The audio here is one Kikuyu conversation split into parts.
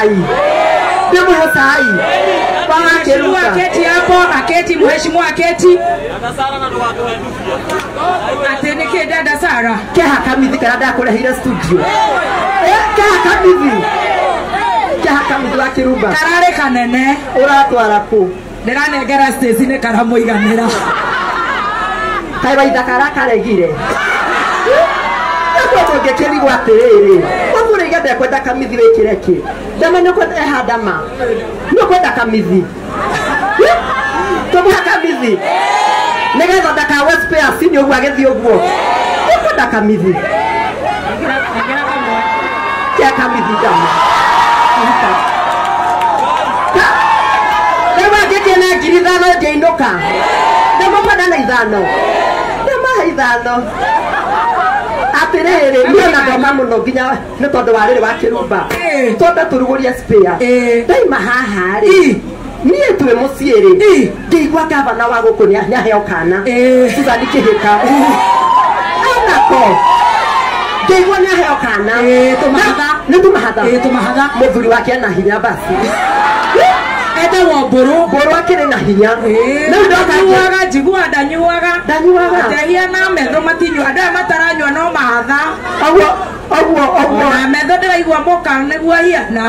cai. Ndĩmũhe cai. Mheshimiwa aketi hapo, aketi mheshimiwa aketi. Ate nĩkĩ dada Sara? Keha kamithi kana ndakũrehire studio. Keha kamithi. Keha kamithi wa Kĩrumba. Kararĩ kanene. Ũratwara kũ? Ndĩranengera Stacy nĩ karamũiganĩra. Kaĩ waithaka karegire. Nĩguo tũngĩkĩrigwo atĩrĩrĩ. Mũthuri igenda ekwenda kamithi wĩkĩre kĩ? Ndama nĩũkwenda eha ndama. Nĩũkwenda kamithi. Tũmũhe kamithi. Nĩgetha ndakawe spare sini ũguo agĩthiĩ ũguo. Nĩũkwenda kamithi. Kĩa kamithi ndama. Rĩu angĩkĩona 5,000 ngĩinũka. Ndĩmũkwenda na 5. Ndĩmahe 5. Atĩrĩrĩ, niĩ ona ndoka mũno nginya nĩ tondũ wa rĩrĩ wa Kĩrumba. Twambe tũrugũrie spare. Ndaima haha rĩ, niĩ twĩ mũciĩ rĩ, ngĩigua gavana wa gũkũ nĩaheo kana. Susan Kĩhĩka. Anako. Ngĩigua nĩaheo kana. Tũmahatha. Nĩ tũmahatha. Tũmahatha. Mũthuri wake ena hinya basi. Etagwo Mbũrũ. Mbũrũ akĩrĩ na hinya. Rĩu ndanyuaga, njiguaga ndanyuaga. Ndanyuaga. Ndehia na metho matinyua. Andũ aya mataranyua no mahatha. Ũguo ũguo ũguo. Na metho ndĩraigua mũka nĩguo ahiana.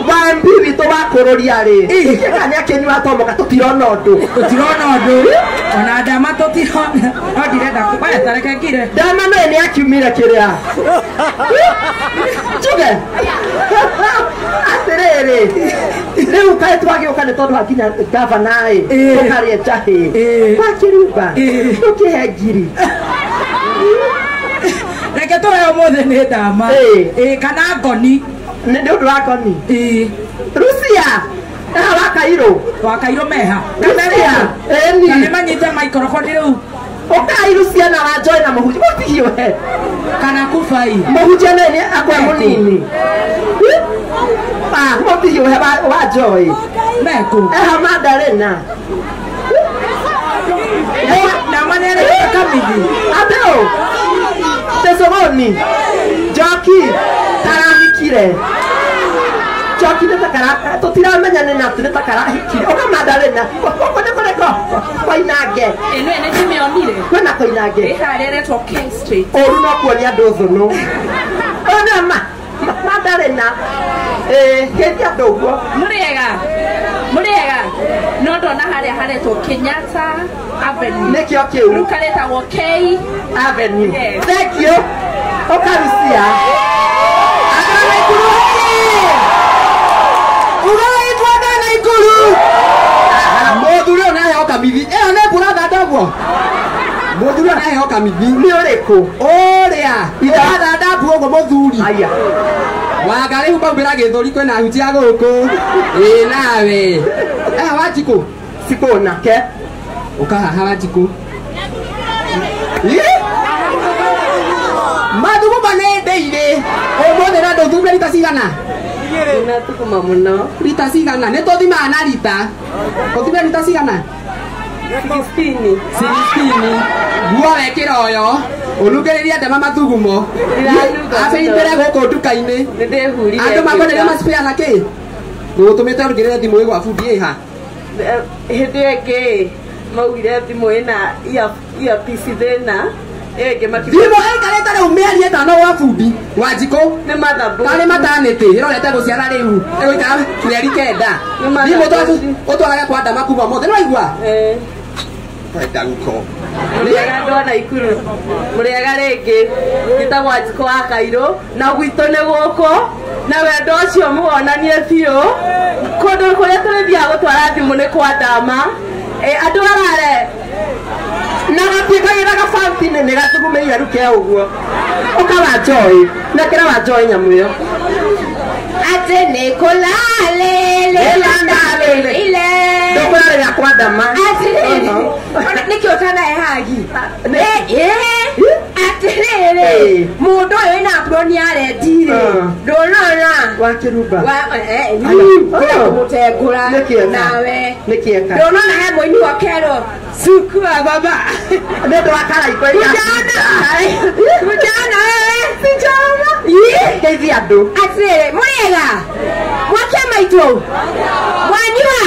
Wa MP witũ wa kũrũria rĩ, kana nĩakĩnyua tomoka tũtirona ũndũ. Tũtirona ũndũ. Ona ndama tũtirona. No ndirenda kũbaya tareke ngire. Ndama no nĩakiumire kĩrĩa. Njuge. Atĩrĩrĩ, rĩu kaĩ twagĩũka nĩ tondũ hakinya gavana ĩ, tũkarĩe njahĩ. Wa Kĩrumba, tũkĩhe 1,000. Reke tũhe ũmũthĩ nĩ ndama. Kana ngoni. Nĩ ũndũ wa ngoni. Rucia. Haha wa Kairũ. Wa Kairũ meha. Rucia. Ĩni. Na nĩmanyite microphone rĩu. Ũkai Rucia na wa Joy na mũhunjia. Mũtihiũhe. Kana kubai. Mũhunjia naye nĩ akwa mũnini. Mũtihiũhe wa Joy. Meku. Eha Magdalena. Na manere kamithi. Ateo. Tesogoni. Njoki. Karahikire. Njoki nĩ ta kara tũtiramenya nĩ na nĩ ta karahikire. Ũka Magdalena. Gũkũ nĩ kũrĩkũ? Koinange. Ĩno nĩ ndĩmĩonire. Kwĩna Koinange. Ĩ harĩa ĩretwo K Street. Ũru no kuonia andũ thũnũ. Ona ma Magdalena. Geithia andũ ũguo. Mũrĩega. Mũrĩega. No ndona harĩa haretwo Kenyatta Avenue. Nĩkĩo kĩu. Rĩu karetagwo K Avenue. Yes. Thank you. Ũka Rucia. Mũthuri ũyũ nĩaheo kamithi. Ĩyo nĩ mbura thanda ũguo. Mũthuri ũyũ nĩaheo kamithi. Nĩ ũrĩkũ? Ũrĩa. Ũrathanda mbu ũguo mũthuri. Aya. Wanga rĩu maumĩra gĩthũri kwĩna huti ya gũkũ. Ĩ nawe. Eha Wanjikũ. Cikũ nake. Ũka haha Wanjikũ. Mathugumo nĩ ndĩirĩ. Ũmũthĩ na ndũthumire rita cigana? Ndinathuguma mũno. Rita cigana? Nĩ tũthimaga na rita. Ũthimire rita cigana? 16. 16. Nguo wekĩra ũyũ. Ũnungĩrĩrie ndema mathugumo. Abĩitĩre gũkũ nduka-inĩ. Nĩndĩhurire. Andũ makwenderia maspare na kĩ? Ngũgũtũmĩte ũrugĩrĩre thimũ ĩ gwa bundi ĩha. Hĩndĩ ĩngĩ maugire thimũ ĩna earpiece thĩna. Ĩngĩ makiuga Thimũ ĩikarĩte rĩu mĩeri 5 gwa bundi. Wanjikũ. Nĩ mathabũ. Karĩ maternity ĩrorete gũciara rĩu. Ĩgũikara mĩeri 9. Nĩ Thimũ mathabũ. ũtwarage kwa ndama kuma ũmũthĩ. Nĩwaigua? Kwenda guko. Mũrĩega andũ a Naikuru. Mũrĩega rĩngĩ. Njĩtagwo Wanjikũ wa Kairũ. Na gwitũ nĩ gũkũ. Na wendo ũcio mũwonanie biũ. Kũndũ kũrĩa tũrĩthiaga gũtwara thimũ nĩ kwa ndama. Andũ arare. Na gatiĩkagĩra gabanti-inĩ nĩ gathugumĩire rĩu ke ũguo. Ũka wa Joy. Nekera wa Joy nyamũ ĩyo. Atĩ nĩ kũlalele ile. Ndũkũrarĩra kwa ndama. Atĩrĩrĩ. Nĩkĩo ũtanahe hagi. Atĩrĩrĩ. Mũndũ ũyũ wĩna apron ya rendi rĩ. Ndũrona. Wa Kĩrumba. Kũmũtengũra. Nawe. Nĩkĩeka. Ndũrona he mũini wa kerwo. Sukua baba. Nĩ ũndũ wa karaiko ĩrĩa. Kujana wewe. Taxi njama. Ngeithia andũ. Atĩrĩrĩ, mũrĩega? Mwake maitũ. Mwanyua?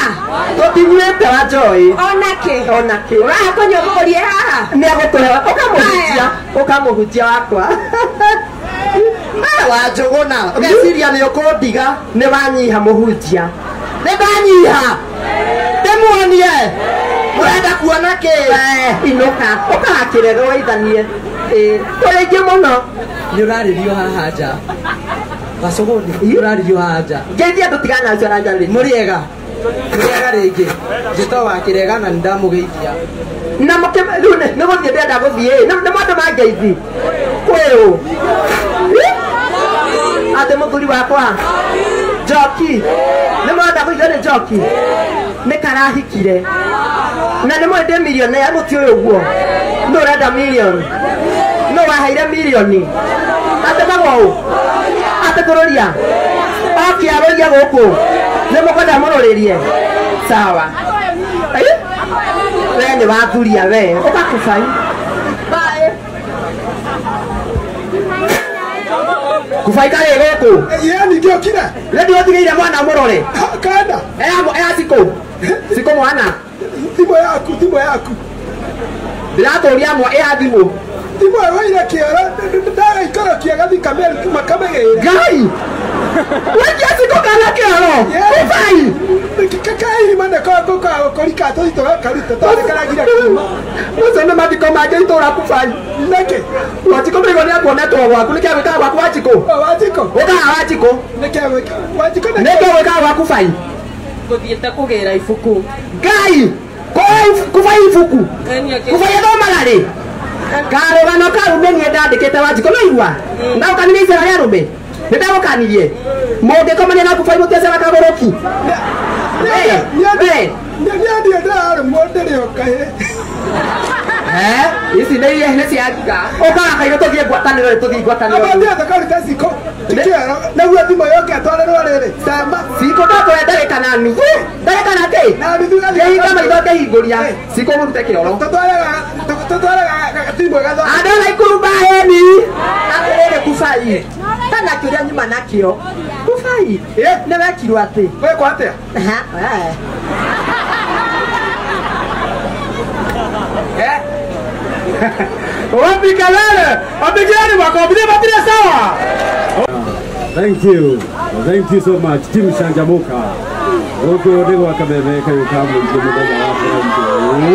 Tũtinyuĩte wa Joy. Onakĩ? Onakĩ. Ũraha kũnyua mũgũrie haha? Nĩ agũtũhe ũkamũhunjia. Ũkamũhunjia wakwa. Wa Njũgũna, ũgeciria nĩ ũkũndiga. Nĩ wanyiha mũhunjia. Nĩ ndanyiha. Ndĩmuonie. Mũrenda kuona kĩ? Inũka. Ũkahakĩrerwo waithanie. Tũrĩ aingĩ mũno. Nĩ ũrarĩrio haha nja. Gacũgũni, nĩ ũrarĩrio haha nja. Ngeithia andũ tigana acio aranjarĩria. Mũrĩega. Mũrĩega rĩngĩ. Njĩtagwo wa Kĩrega na nĩ ndamũgeithia. Na mũkĩ rĩu nĩ gũthiĩ ndĩrenda gũthiĩ. Nĩ mũndũ mangeithi. Kwĩ ũ? Atĩ mũthuri wakwa. Njoki. Nĩ mũrenda kũigua nĩ Njoki? Nĩ karahikire. Na nĩ mũĩ ndĩ millionaire mũtiũĩ ũguo. Nũ ũrenda mirioni? Nũ waheire mirioni? Atĩ magwo ũ? Atĩ kũrũria? Oke arũrie gũkũ. Nĩ mũkwenda mũrũrĩrie? Sawa. We nĩ wathuria we. Ũgakũbai. Bye. Kubai karĩ gũkũ. Ĩĩ ningĩokire. Rĩu ndĩrotigĩire mwana mũrore. Kanda. Eya cikũ. Cikũ mwana. Thimũ yaku, thimũ yaku. Ndĩratũria mwa ĩya thimũ. Thimũ ĩyo kĩoro ndagaikorokia gathi makamĩgĩre. Ngai. Waikia cikũ kana kĩoro. Kubai. Kairima nĩko kũrika tũthiĩ tũgakaruta tondũ karagira kuma. Macio nĩ mathiko mangĩ itũra Kubai. Nĩkĩ? Wanjikũ ndĩraigua nĩ akuonetwo gwaku nĩkĩ agwĩkaga gwaku Wanjikũ? Wanjikũ. Ũkaga Wanjikũ. Nĩkĩ agwĩka? Wanjikũ nĩkĩ agwĩkaga gwaku Kubai? Ngũthiĩte kũgĩra ibuku. Ngai! Kubai ibuku? Kubai athomaga rĩ? Karũgano kau nĩ niĩ ndandĩkĩte Wanjikũ nĩ igua? Ndagũkanirie icera rĩa arũme? Nĩ ndagũkanirie? Mũngĩkomania na Kubai mũtiacera kagũrũki? Niĩ ndiĩ ndĩrarũmwo ndĩrĩ o kahĩ. Ici nĩ cia ngiga. Ũkaga kairũ tũthiĩ ngwatanĩro tũthiĩ ngwatanĩro. Abathiĩ tũkaruta cikũ kĩoro nĩguo thimũ yoke atwarĩrwo rĩrĩ. Tema. Cikũ ndakũhe ndagĩka na nuthu. Ndagĩka na kĩ? Na nuthu gathiĩ. Ngĩhinga maitho ngĩhingũria. Cikũ mũrute kĩoro. Tũtwaraga thimũ ĩgatho. Andũ a Naikuru mbaheni. Atĩrĩrĩ Kubai. Kana kĩũria nyuma nakĩo. Kubai. Nĩ wekirwo atĩ? Wekwo atĩa? Wapi kelele? Wapigeni makofi matire sawa. Thank you. Thank you so much Team Shanjamuka. Gũkũ nĩ gwa kameme kayũ ka mũingĩ mũthenya wa Friday.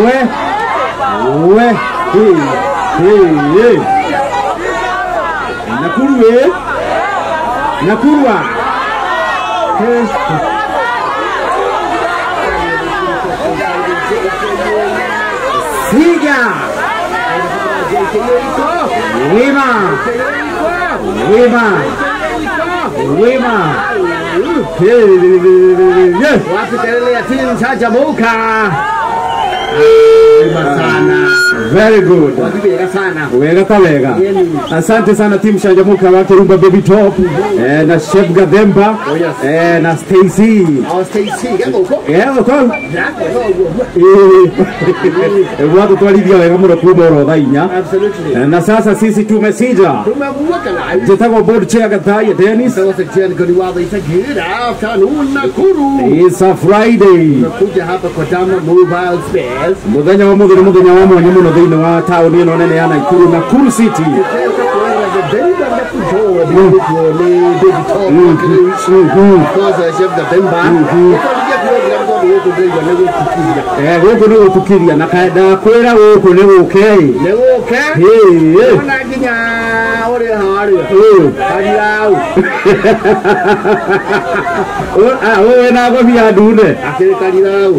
We we hey hey. Nakuru we. Nakuru wa. Siga. Wima. Wima. Wima. Wapi kelele ya Team Shanjamuka? Wema sana. Very good. Wega sana. Wega ta wega. Asante sana Team Shanjamuka wa Kirumba Baby Top na Chef Gademba na Stacy. Oh Stacy, gũkũ. Gũkũ. Watu twarithia wega mũno kuma oro thaa inya. Absolutely. Na sasa sisi tumesija. Tumevuka na. Njĩtagwo board chair Gathaiya Dennis. Good afternoon Nakuru. It's a Friday. Tumekuja hapa kwa Dama Mobile Spares. Mũthenya wa mũthĩ nĩ mũthenya wa mwanya mũno thĩinĩ wa taũni ĩno nene ya Nakuru, Nakuru City. Gũkũ nĩ gũtukiria na ndakwĩra gũkũ nĩ gũke. Nĩ gũke? Ona nginya ũrĩ harĩa. Karirau. Ũyũ wĩna ngobia ndune. Akĩrĩ karirau.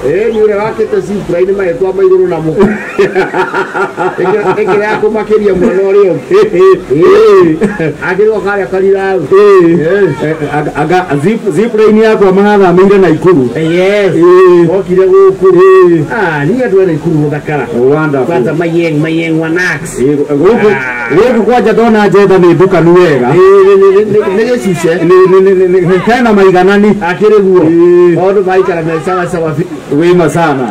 Nĩ ũrĩa wakĩte cibura-inĩ magĩtwa maigũrũ na mũka. Ĩkĩra ya kũmakĩria mwena ũrĩa ũngĩ. Akĩrĩ karĩa karirau. Anga zip-line yakwa marathamĩire Nakuru. Yes. Okire gũkũ. Niĩ andũ a Nakuru gũthakara. Wonderful. Kwanza mayeng wanax. Gũkũ kwanja ndona njetha nĩ ndukanu wega. Nĩ gĩcice. Kena maiganani. Akĩrĩ guo. Maũndũ maikara me sawa sawa. Wema sana.